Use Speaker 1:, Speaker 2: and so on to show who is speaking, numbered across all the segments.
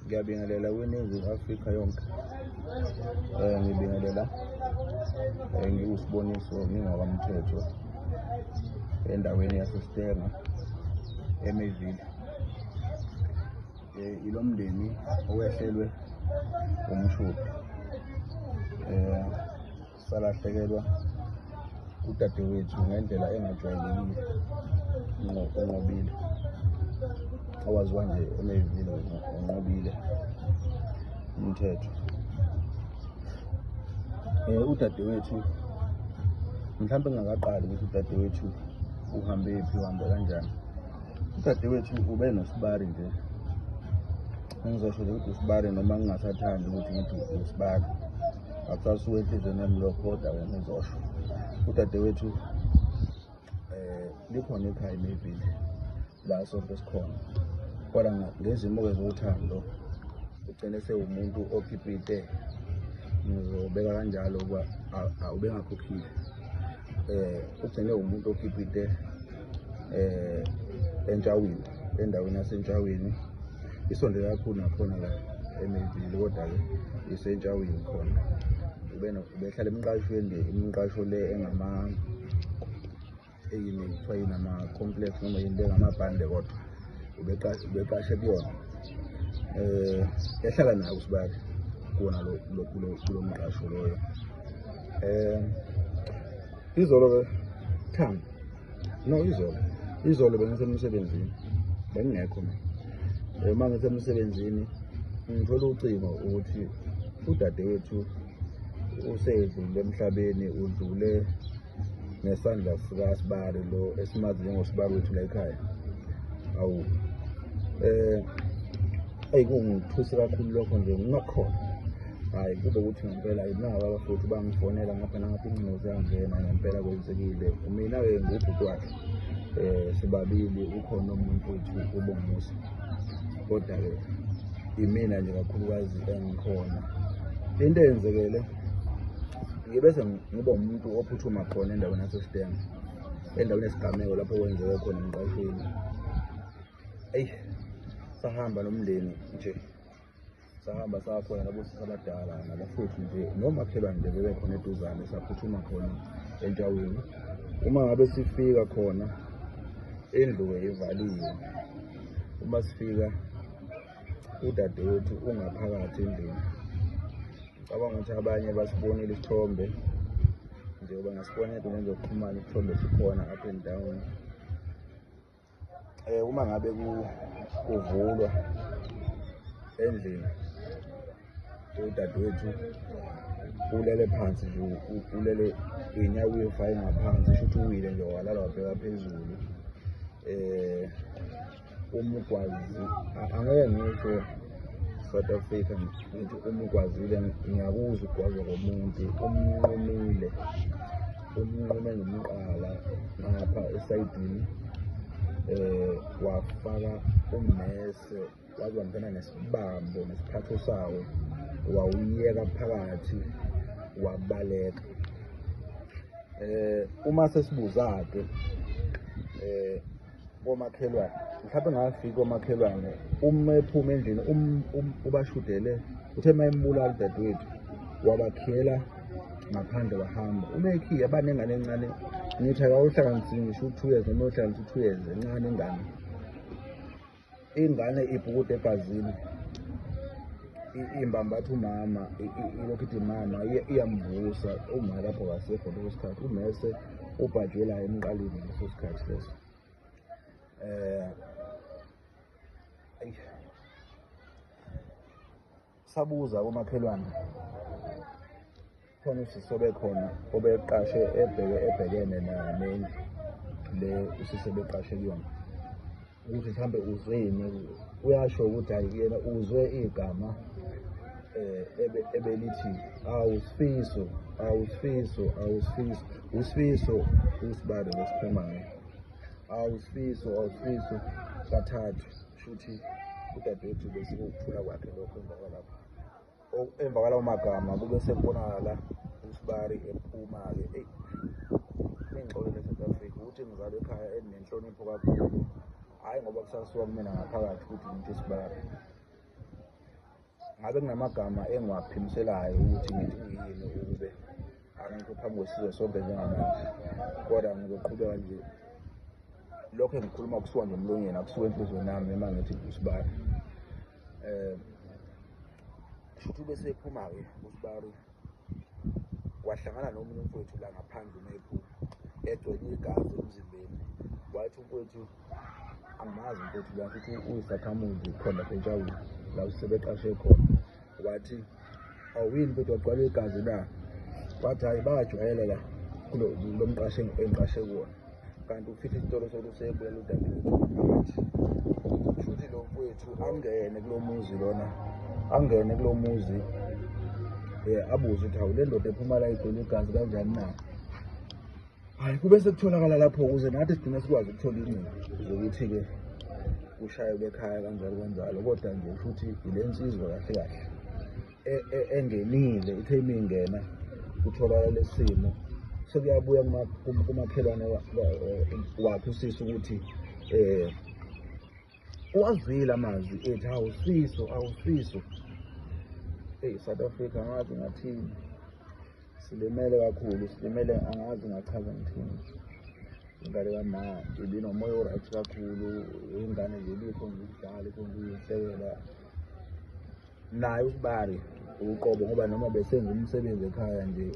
Speaker 1: Ngiyabingelela kwiNingizimu Afrika yonke. Ngibingelela ngiwuSiboniso ngingowakwaMthetho endaweni yaseStenga eMayville. Ilo mndeni owehlelwe umshophi. Salahlekelwa udadewethu ngendlela engajwayelekile, uNqobile, owaziwa nje eMayville ngoNqobile Umthetho. Udadewethu mhlawumbe ngingakaqali ukuthi udadewethu uhambe phi, uhambe kanjani. Udadewethu ube nosibari nje, ngizosho nje ukuthi usibari noma ngingasathandi ukuthi ngithi usibari, akusasuke enhliziyweni yami lokho, kodwa-ke ngizosho udadewethu likhona ekhaya eMayville la sonke sikhona, kodwa ngezimo-ke zothando ugcine sewumuntu okipite, ngizobeka kanjalo ukuba ubengakhokhile. Ugcine umuntu okipite eNtshawini, endaweni yaseNtshawini, isondele kakhulu nakhona la eMayville, kodwa-ke iseNtshawini khona. Ubehlala emqashweni, imiqasho le engama eyini kuthiwa yini, ama-complex noma yini le ngamabhande, kodwa ubeqashe kuyona. Ehlala naye usibali kuwona kulo mqasho loyo. Izolo-ke thanga, no izolo, izolo bengisemsebenzini, bengingekho mina. Uma ngisemsebenzini ngithola ucingo ukuthi udadewethu usedlule emhlabeni, udlule ngesandla sikasibali lo esimazi njengosibali wethu la ekhaya. Awu, eyi kungithusa kakhulu lokho nje, ngingakhona. Hhayi kube ukuthi ngempela naba abafowethu bangifonela ngapha nangapha, ingcingo ziyangena ngempela kwenzekile. Mina-ke ngubhuti wakhe, sibabili, ukhona omunye umfowethu uBongumusa, kodwa-ke imina nje kakhulukazi engikhona. Into eyenzekele ngibe sengiba umuntu ophuthuma khona endaweni yaseStenga, endaweni yesigameko lapho kwenzeke khona emqashweni. Eyi sahamba nomndeni nje, sahamba sakhona nabosisi abadala nabafowethu nje nomakhelwane nje bebekhona eduzane, saphuthuma khona entshawini. Uma ngabe sifika khona indlu-ke ivaliwe, uma sifika udadewethu ungaphakathi endlini. Ngicabanga ukuthi abanye basibonile isithombe njengoba ngasibona ey'nkundleni zokuxhumana, isithombe sikhona up and down. Uma ngabe kuvulwa endlini udadewethu ulele phansi nje, ulele iy'nyawo uyifake ngaphansi, shuthi uwile nje walala wabheka phezulu. Umugwazi angeke ngisho South Africa ngithi umugwazile, ngiyakuzwa ukugwazwa komuntu, umnqumile, umnqume ngomqala ngapha esayidini, wafaka ummese waze wangena nesibambo nesiphatho sawo, wawuyeka phakathi wabaleka. Uma sesibuza-ke komakhelwane, mhlawumbe ngafika komakhelwane, uma ephuma endlini ubashudele, uthe uma embulala udadewethu wabakhiyela ngaphandle wahamba. Uma ekhiya banengane encane, ngithi akawuhlanganisi ngisho u-2 years noma uyohlanganisa u-2 years, encane ingane. Ingane ibhukuda egazini, imbambatha umama, ilokhu ithi mama, iyamvusa uma lapho kasekho leso sikhathi. Umese ubhajwe la emqaleni leso sikhathi leso. Sabuza komakhelwane, khona usisi obekhona obeqashe ebheke ebhekene nendlu le usisi ebeqashe kuyona, ukuthi mhlambe uzweni. Uyasho ukuthi hayi yena uzwe igama ebelithi awusifiso, awusifiso, awusifiso, usifiso usibale lesikhuluma ngaye, awusifiso, awusifiso kathathu. Shuthi udadewethu bese kuwukuthula kwakhe lokho. Emva kwalapho, emva kwalawo magama, kube sekubonakala usibari ephuma-ke. Eyi ningixolele South Africa ukuthi ngizalwe ekhaya elinenhlonipho kakhulu, hhayi ngoba kusasuka kumina ngaphakathi ukuthi ngithi sibari. Ngabe kunamagama engiwaphimiselayo ukuthi ngithi uyini ukube angikho phambi kwesizwe sonke njengamanje, kodwa ngizoqhubeka nje lokho engikhuluma kusuka nje emlonyeni, akusuka enhliziyweni yami uma ngithi usibari. Shuthi ube sephuma-ke usibari, wahlangana nomunye umfowethu la ngaphandle uma ephuma egcwele igazi emzimbeni. Wathi umfowethu, angimazi umfowethu la, futhi uyisakhamuzi khona lapha eNtshawini la usebeqashe khona. Wathi, awuyini mfowethu wagcwala igazi la? Wathi hhayi, bajwayele la kulo lo mqashe engiqashe kuwona, kanti ufihla isitolo sokuthi usebulala udadewethu ngaphakathi. Shuthi lo mfowethu angene kulo muzi lona, angene kulo muzi abuze ukuthi hawu, le ndoda ephuma la igcwele igazi kanjani na? Hhayi, kube sekutholakala lapho ukuze nathi sigcine sikwazi ukuthola ingcingo zokuthi-ke kushayelwe ekhaya kanjalo kanjalo. Kodwa nje futhi ile nsizwa kahle kahle engenile, ithe uma ingena kutholakala lesimo, sekuyabuya kumakhelwane wakhe usisi ukuthi uwazwile amazwi ethi awusiso, awusiso. Eyi, South Africa, angazi ngathini, silimele kakhulu, silimele, angazi ngachaza ngithini. Ingane kama ibinomoya o-right kakhulu, ingane nje ibikhonza ukudlala, ikhonza ukuyihlekela naye usibari uqobo, ngoba noma besenza umsebenzi ekhaya nje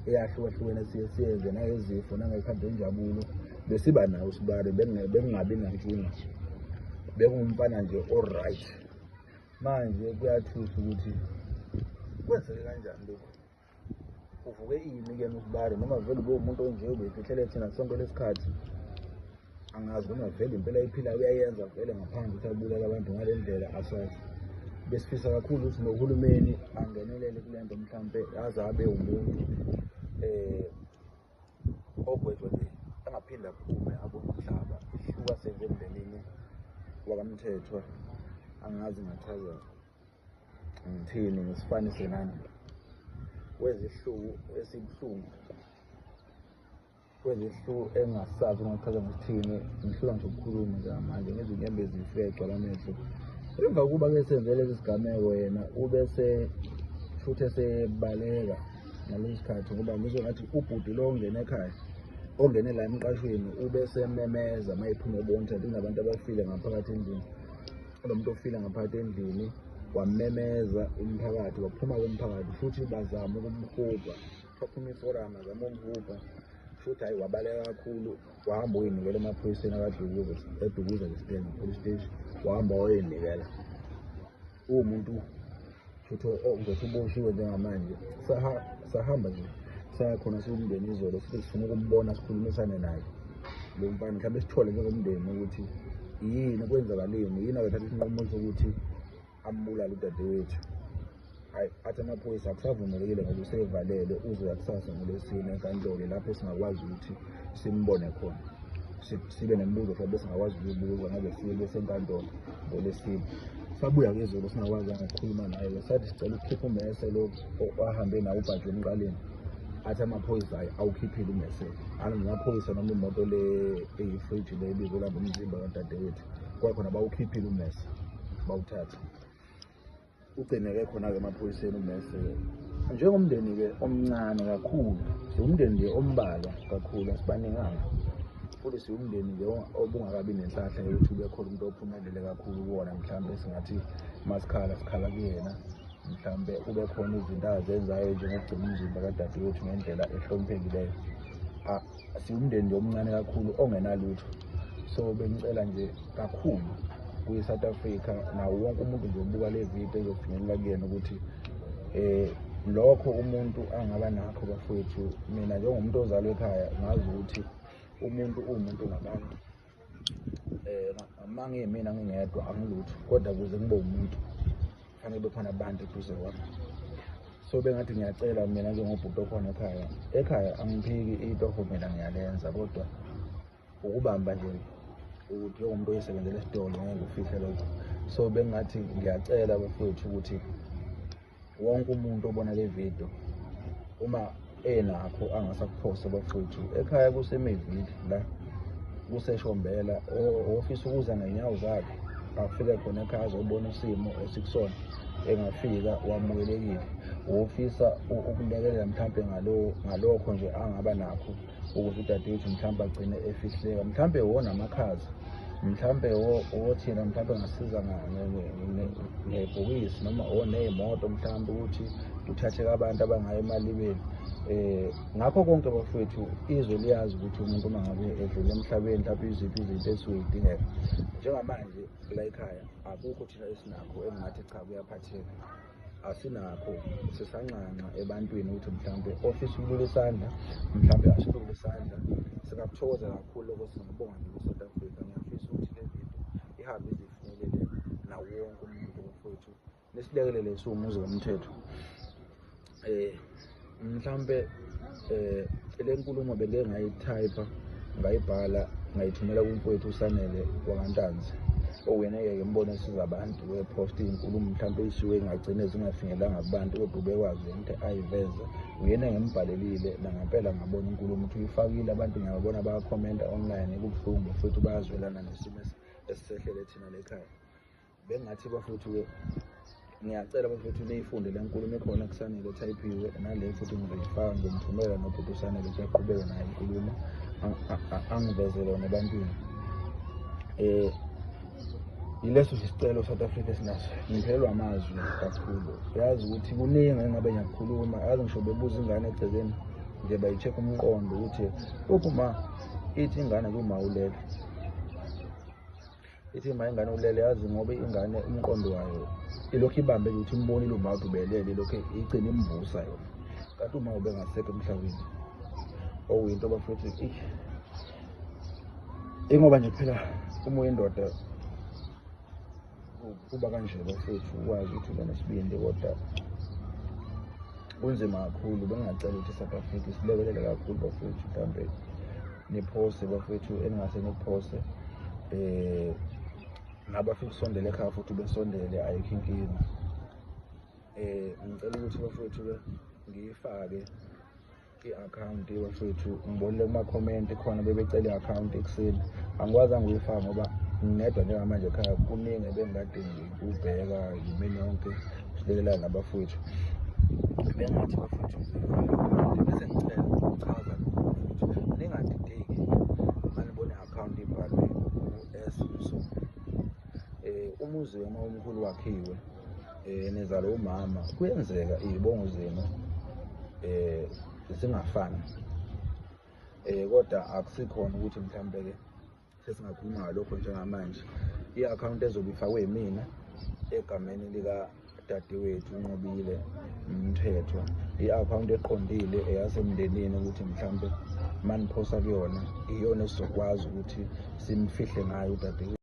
Speaker 1: eyahlukahlukene siye siyenze nangezifo nangekhathi zenjabulo, besiba naye usibari, bekungabi nankinga, bekungumfana nje o-right. Manje kuyathusa ukuthi kwenzeke kanjani lokhu, uvuke ini kuyena usibari, noma vele ube umuntu onje ubefihlele thina sonke lesikhathi. Angazi noma vele impela iphila uyayenza vele ngaphandle ukuthi abulale abantu ngale ndlela, asazi. Besifisa kakhulu ukuthi nohulumeni angenelele kule nto, mhlampe aze abe umuntu ogwetshwa nje angaphinde aphume abone umhlaba. Isihluku asenze emndenini wakaMthethwa, angazi ngachaza ngithini, ngisifanise nani. Wenza isihluku esibuhlungu, wenza isihluku engingasazi ungachaza ngithini. Ngihlula ngisho ukukhuluma njengamanje, ngizwe inyembezi zifika igcwala amehlo. Emva kokuba-ke senze lesi sigameko, yena ubese futhi esebaleka ngalesi sikhathi, ngoba ngizwe ngathi ubhuti lo ongena ekhaya, ongene la emqashweni, ubesememeza uma ephuma ebona ukuthi kunabantu abafile ngaphakathi endlini, kunomuntu ofile ngaphakathi endlini. Wamemeza umphakathi, waphuma kumphakathi futhi bazama ukumhubha, kwaphuma iforum azama ukumhubha futhi, hhayi, wabaleka kakhulu, wahamba uyinikela emaphoyiseni akaDukuza, eDukuza nje police station, wahamba wayoyinikela. Uwumuntu futhi ngizothi uboshiwe njengamanje. Sahamba nje saya khona siwumndeni izolo, futhi sifuna ukumbona, sikhulumisane naye lo mfana, mhlawumbe sithole njengomndeni ukuthi yini kwenzakaleni, yini akathatha isinqumo sokuthi ambulale udadewethu. Hayi, athi amaphoyisa akusavumelekile ngoba usevalele, uzoya kusasa ngoLwesine enkantolo lapho esingakwazi ukuthi simbone khona, sibe nemibuzo mhlawumbe singakwazi ukuyibuza ngabe siye besenkantolo ngoLwesine. Sabuya-ke izolo singakwazanga ukukhuluma naye, sathi sicela ukukhipha ummese lo ahambe nawo ubhajwe emqaleni, athi amaphoyisa hhayi, awukhiphile ummese, amaphoyisa noma imoto le eyifriji le ebizolanda umzimba kadadewethu, kwakhona bawukhiphile ummese, bawuthatha, ugcineke khona-ke emaphoyiseni ummese. Njengomndeni-ke omncane kakhulu, siwumndeni nje ombalwa kakhulu, asibaninganga, futhi siwumndeni nje obungakabi nenhlahla yokuthi ube khona umuntu ophumelele kakhulu kuwona, mhlawumbe singathi masikhala sikhala kuyena, mhlawumbe kube khona izinto azenzayo njengokugcina umzimba kadadewethu ngendlela ehloniphekileyo. Siwumndeni nje omncane kakhulu ongenalutho, so bengicela nje kakhulu kwi-South Africa nawo wonke umuntu nje obuka le video ezofinyelela kuyena ukuthi lokho umuntu angaba nakho bafowethu. Mina njengomuntu ozalwa ekhaya ngazi ukuthi umuntu uwumuntu ngabantu. Uma ngiyimina ngingedwa angilutho, kodwa ukuze ngibe umuntu kufanele kube khona abantu eduze kwami. So bengathi ngiyacela mina njengobhuti okhona ekhaya, ekhaya angiphiki itoho mina ngiyalenza, kodwa ukubamba nje ukuthi njengomuntu oyisebenzela esitolo ngeke ufihle lokho. So bengathi ngiyacela bafowethu ukuthi wonke umuntu obona le video uma enakho angasakuphosa bafowethu, ekhaya kuseMayville la kuseShombela, ofisa ukuza ngey'nyawo zakhe afike khona ekhaya azobona isimo esikusona, engafika wamukelekile. Ofisa ukulekelela mhlampe ngalokho nje angaba nakho ukuze udadewethu mhlampe agcine efihleka, mhlampe wona amakhaza, mhlampe wothina mhlampe ngasiza ngebhokisi noma oney'moto mhlampe ukuthi kuthatheke abantu abangayo emalibeni. Ngakho konke bafowethu, izwe liyazi ukuthi umuntu uma ngabe edlule emhlabeni mhlawumbe iziphi izinto ezisuke zidingeka. Njengamanje la ekhaya akukho thina esinakho engingathi cha kuyaphatheka, asinakho, sisanxanxa ebantwini ukuthi mhlampe ofisa ukulula isandla mhlampe asilule isandla. Singakuthokoza kakhulu lokho, singabonga nje ku-South Africa. Ngiyafisa ukuthi le video ihambe ize ifinyelele nawo wonke umuntu bafowethu, nisilekelele siwumuzi womthetho. Mhlampe le nkulumo bengeke ngayithayipha ngayibhala ngayithumela kumfowethu uSanele wakaNtanzi, owena-ke ke mbone esiza abantu wepost iy'nkulumo mhlampe ey'suke ingagcine zingafinyelelanga kubantu, kodwa ubekwazi ukuthi ayiveze. Uyena engimbhalelile nangempela ngabona inkulumo ukuthi uyifakile, abantu ngiyababona bayakhomenta online, kubuhlungu futhi bayazwelana nesimo esisehlele thina la ekhaya. Bengingathi bafowethu-ke ngiyacela bafowethu niyifunde le nkulumo ekhona kuSanele ethayiphiwe, nale futhi ngizoyifaka ngizomthumela nobhuti uSanele ukuthi aqhubeke nayo inkulumo angivezele yona ebantwini. Yileso nje isicelo South Africa esinaso. Ngiphelelwa amazwi kakhulu, uyazi ukuthi kuningi engabe ngiyakukhuluma, yazi ngisho bebuza ingane egcekeni nje bayi-check umqondo ukuthi uphi uma ithi ingane kuma ulele, ithi ma ingane ulele, yazi ngoba ingane umqondo wayo ilokhu ibambe ukuthi imbonile uma uthi ubelele, ilokhu igcina imvusa yona, kanti uma ubengasekho emhlabeni. Okuyinto bafethu ingoba nje phela uma uyindoda kuba kanje bafethu, ukwazi ukuthi ube nesibindi, kodwa kunzima kakhulu. Bengingacela ukuthi i-South Africa isilekelele kakhulu bafethu, mhlampe niphose bafethu eningase nikuphose, nabafika ukusondela ekhaya futhi besondele, ayikho inkinga. Ngicela ukuthi bafethu-ke ngiyifake i-akhawunti bafethu, ngibonile kuma-comment khona bebecela i-akhawunti ekuseni, angikwazanga ukuyifaka ngoba ngingedwa njengamanje ekhaya, kuningi ebengikade ngikubheka yimini yonke, silekelana nabafowethu. Bengingathi bafowethu ngizoyifaka i-akhawunti bese ngicela ukuchaza lokhu bafowethu, ningadideki manibona i-akhawunti ibhalwe u-S Msomi. Umuzi wema omkhulu wakhiwe nizalwa umama, kuyenzeka iy'bongo zenu zingafani, kodwa akusikhona ukuthi mhlampe-ke sesingakhuluma ngalokho njengamanje. I-akhawunti ezobe ifakwe yimina egameni likadadewethu uNqobile Mthethwa, i-akhawunti eqondile eyasemndenini ukuthi mhlampe maniphosa kuyona iyona esizokwazi ukuthi simfihle ngayo udadewethu.